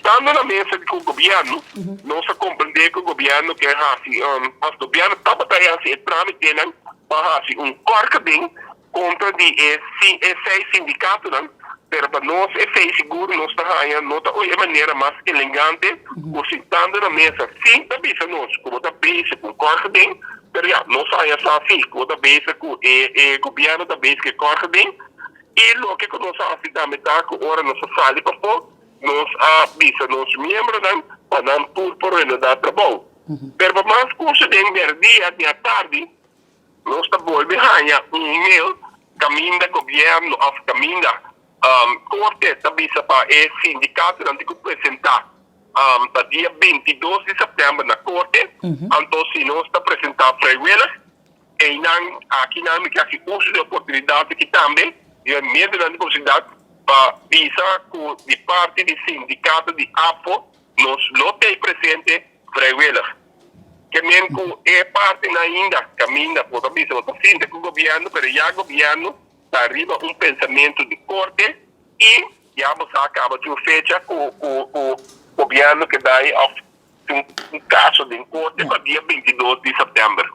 Sintando na mesa ku gobièrnu, nos a komprondé ku gobièrnu ke hasi, gobièrnu tabata hasi e trámitenan pa hasi un kort geding kontra di e seis sindikatonan, pero pa nos esei sigur nos ta haña no ta e manera mas elegante ku sintando na mesa sin ta bisa nos ku bo ta bezig ku un kort geding. Pero ya, nos a haña sa si ku bo ta bezig ku e gobièrnu ta bezig ku e kort geding. I loke ku nos a hasi tambe ta ku ora nos a sali pafó, nos a bisa nos miembronan pa nan tur por renodá trabou. Pero pa mas kurso den mèrdia di atardi, nos ta bolbe haña un mail kaminda gobièrnu òf kaminda korte ta bisa pa e sindikatonan tin ku presentá pa dia 22 di sèptèmber na korte. Anto si nos ta presentá vrijwillig, einan akinan mi ke hasi uso di e oportunidat aki tambe di e medionan di publisidat pa bisa ku di parti di sindikato di ABVO nos lo t'ei presente vrijwillig. Ke men ku e partinan ainda kaminda bo ta bisa bo ta sinta ku gobièrnu, pero ya gobièrnu ta riba un pensamentu di korte i ya bo sa kaba tin un fecha ku ku gobièrnu ke dai òf tin un kaso den korte pa dia 22 di sèptèmber.